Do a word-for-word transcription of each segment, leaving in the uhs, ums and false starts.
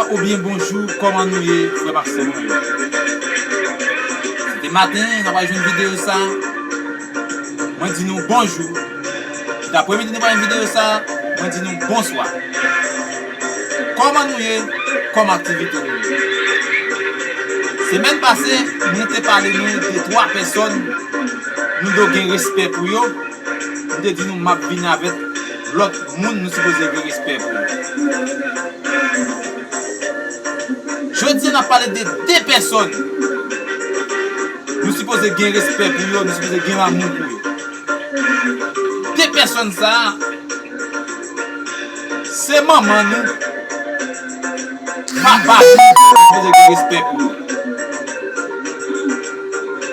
Oubyen bonjou, kòman nou ye, frè m ak sè mwen yo? Si se maten n ap jwenn videyo sa, mwen di nou bonjou. Si se apremidi nou ap jwenn videyo sa, mwen di nou bonswa. Kòman nou ye? Kòman aktivite nou ye? Semèn pase, mwen te pale nou de twa pèsòn nou dwe gen respè pou yo. M te di nou m ap vin avèk lòt moun nou sipoze gen respè pou yo. Jodi a, n ap pale de de pèsòn nou sipoze gen respè pou yo, nou sipoze gen lanmou pou yo. De pèsòn sa a, se manman nou, papa nou, nou sipoze gen respè pou yo.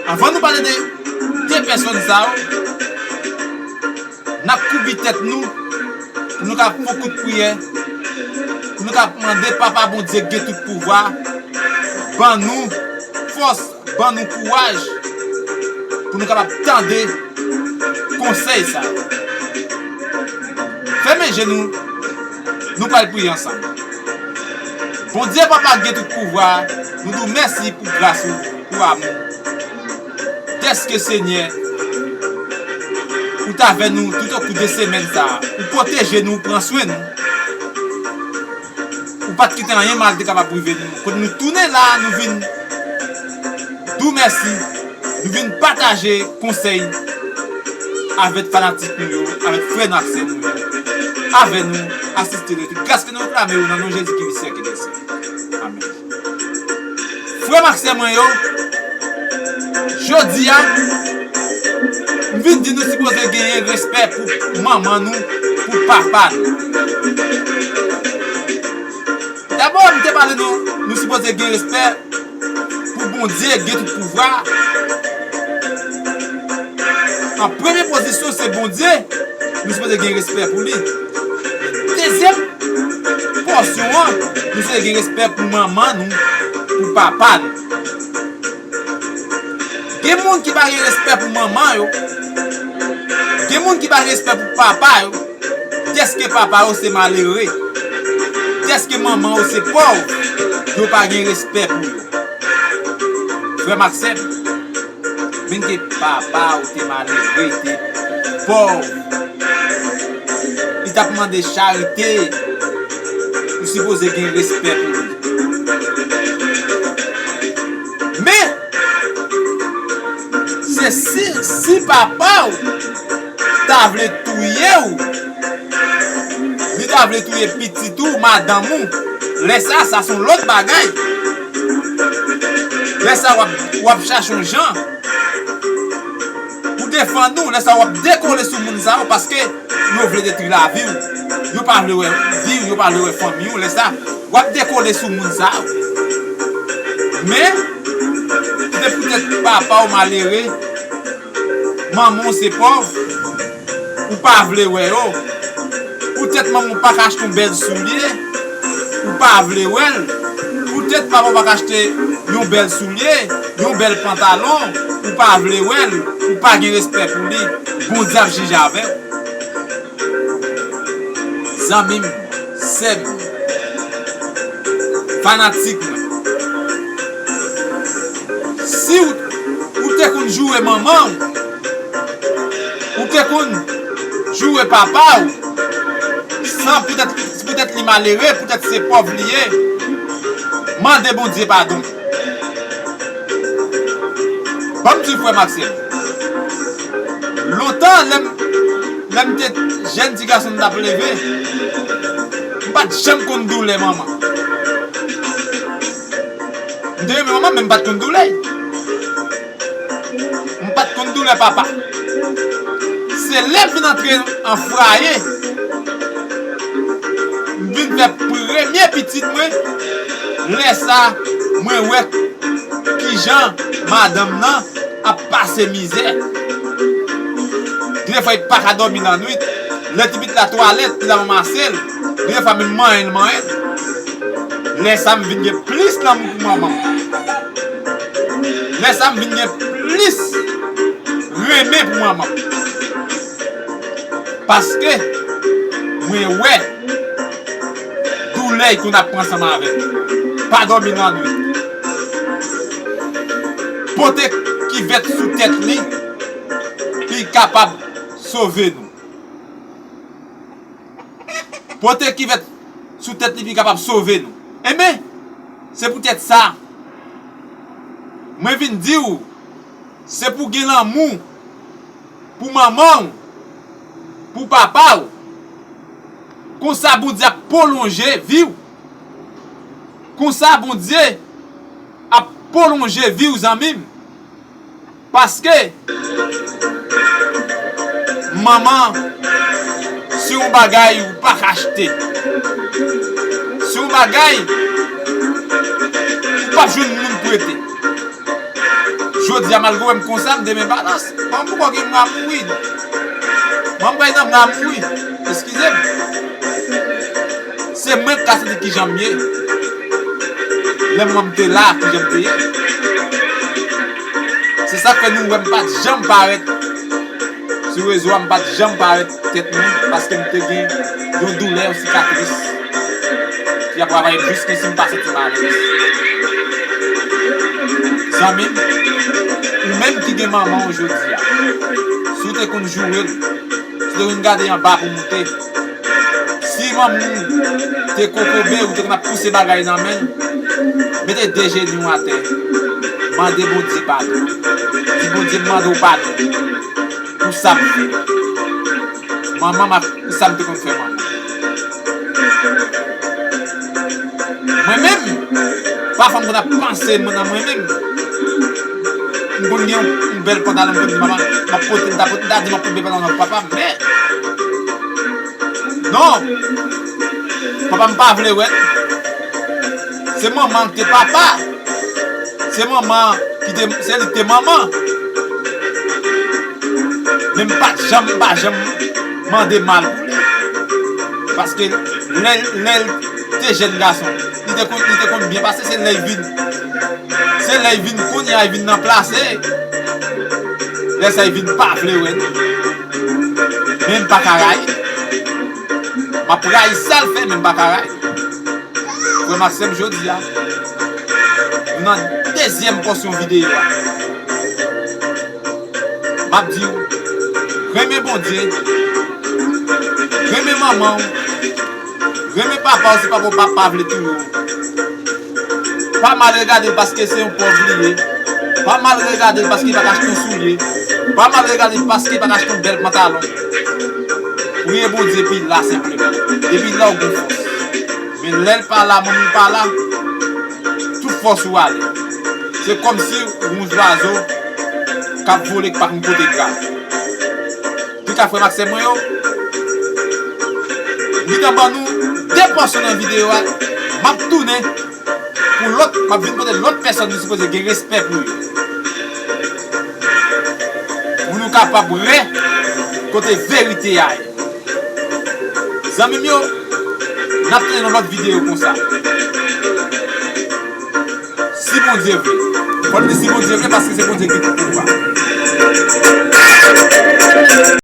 Anvan nou pale de de pèsòn sa yo, n ap koubi tèt nou, pou nou ka fè yon kout priyè, pou nou ka mande Papa Bondye ki gen tout pouvwa, ban nou fòs, ban nou kouraj, pou nou kapab tande konsèy sa yo. Fèmen je nou, nou pral priye ansanm. Bondye Papa ki gen tout pouvwa, nou di w mèsi pou gras ou, pou amou. Dèske, Senyè, ou t avè nou toutokou de semèn sa a. Ou pwoteje nou, ou pran swen nou. Ou pa t kite anyen mal te kapab rive nou. Kote nou tounen la, nou vin di w mèsi. Nou vin pataje konsèy avèk fanatik nou yo, avèk frè nou ak sè nou yo. Avè nou, asiste nou. Tout gras ke nou reklame yo nan non Jezi ki viv syèk e dè syèk. Amèn. Frè m ak sè mwen yo, jodi a, m vin di nou sipoze genyen respè pou manman nou, pou papa nou. Dabò, m te pale nou, nou sipoze gen respè pou Bondye gen tout pouvwa. An premye pozisyon, se Bondye, nou sipoze gen respè pou li. Dezyèm pòsyon an, nou sipoze gen respè pou manman nou, pou papa nou. Gen moun ki pa gen respè pou manman yo. Gen moun ki pa gen respè pou papa yo. Dèske papa yo se malere. Dèske manman yo se pòv. Yo pa gen respè pou yo. Frè m ak sè m, menm ke papa ou te malere, te pòv, li t ap mande charite, ou sipoze gen respè pou li. Men, se si, si papa w ta vle touye w, li ta vle touye pitit ou, madanm ou, lè sa, sa se yon lòt bagay. Lè sa, w ap, w ap chache yon jan pou defann ou. Lè sa, w ap dekole sou moun sa yo, paske yo vle detwi lavi w. Yo pa vle wè vi w, yo pa vle wè fanmi w. Lè sa, w ap dekole sou moun sa yo. Men, se poutèt papa w malere, manman w se pòv, ou pa vle wè yo. Poutèt manman w pa ka achte yon bèl soulye, ou pa vle wè l. Poutèt papa w pa ka achte yon bèl soulye, yon bèl pantalon, ou pa vle wè l, ou pa gen respè pou li. Bondye ap jije avè w. Zanmi m, sè m, fanatik mwen, si w, ou te konn joure manman w, ou te konn joure papa w, san poutèt, poutèt li malere, poutèt se pòv li ye, mande Bondye padon. Ban m di w, frè m ak sè m, lontan, lè m, lè m te jèn ti gason, m t ap leve, m pa t janm konn doulè manman. M te renmen manman, men m pa t konn doulè. M pa t konn doulè papa. Se lè m vin antre an fwaye, m vin fè premye pitit mwen, lè sa, mwen wè kijan madanm nan ap pase mizè. Gen de fwa, li pa ka dòmi lannwit. Lè ti pitit la twalèt, li la ranmase l. Gen de fwa, menm manyen l manyen l. Lè sa, m vin gen plis lanmou pou manman m. Lè sa, m vin gen plis renmen pou manman m. Paske mwen wè doulè l konn ap pran ansanm avè m. pa dòmi lannwit. Pote kivèt sou tèt li, li kapab sove nou. Pote kivèt sou tèt li, li kapab sove nou. Enben, se poutèt sa, mwen vin di w, se pou gen lanmou pou manman w, pou papa w. Konsa, Bondye ap pwolonje vi w. Konsa, Bondye ap pwolonje vi w, zanmi m. Paske, manman, se yon bagay ou pa ka achte. Se yon bagay ou p ap jwenn moun prete. Jodi a, malgre w wè m konsa, m de men balans. Manman, poukò gen mwen a mouri? Manman, bay nan mwen a mouri. Eskize m. Se mwen k ka santi kijan m ye. Lè manman m te la, kijan m te ye. Se sa k fè nou wè m pa t janm parèt sou rezo a, m pa t janm parèt tèt mwen, paske m te gen yon doulè, yon sikatris ki ap travay m jiskensi m pa santi m alèz. Zanmi m, ou menm ki gen manman w jodi a, si w te konn joure l, si w te konn gade anba pou moute, si manman w te kokobe, ou te konn ap pouse bagay nan men l, mete de jenou w atè, mande Bondye padon. Di Bondye, m mande w padon pou sa m fè. Manman m ap, pou sa m te konn fè manman. Mwen menm, pafwa m konn ap panse nan mwen menm. M konn gen yon, yon bèl pantalon, m konn di manman, m ap pote, m ta pote, m ta di m ap pote bèl pantalon nan papa m, men non, papa m pa vle wè l. Se manman ki te papa. Se manman ki te, se li ki te manman. Men m pa t janm, m pa janm mande mal pou li. Paske lè, lè l te jèn gason, li te konn, li te konn byen pase, se lè l vin, se lè l vin kounye a, l vin nan plase. Lè sa, l vin pa vle wè nou. Men m pa ka rayi. M ap rayi sa l fè, men m pa ka rayi. Frè m ak sè m, jodi a, nou nan dezyèm pòsyon videyo a. M ap di w, renmen Bondye, renmen manman w, renmen papa w si papa w pa, pa vle touye w. Pa mal regade l paske se yon pòv li ye. Pa mal regade l paske li pa ka achte yon soulye. Pa mal regade l paske li pa ka achte yon bèl pantalon. Priye Bondye epi la senpleman. Epi la w gen fòs. Men lè l pa la, manmi pa la, tout fòs ou ale. Se kòmsi w yon zwazo k ap vole k pa konn kote l prale. Antouka, frè m ak sè mwen yo, m gentan ban nou de pòsyon nan videyo a. M ap tounen pou lòt, m ap vin pote lòt pèsòn nou sipoze gen respè pou yo. Pou nou kapab wè kote verite a ye. Zanmi m yo, n ap tounen nan lòt videyo konsa. Si Bondye vle. Fò n di si Bondye vle, paske se Bondye ki gen tout pouvwa.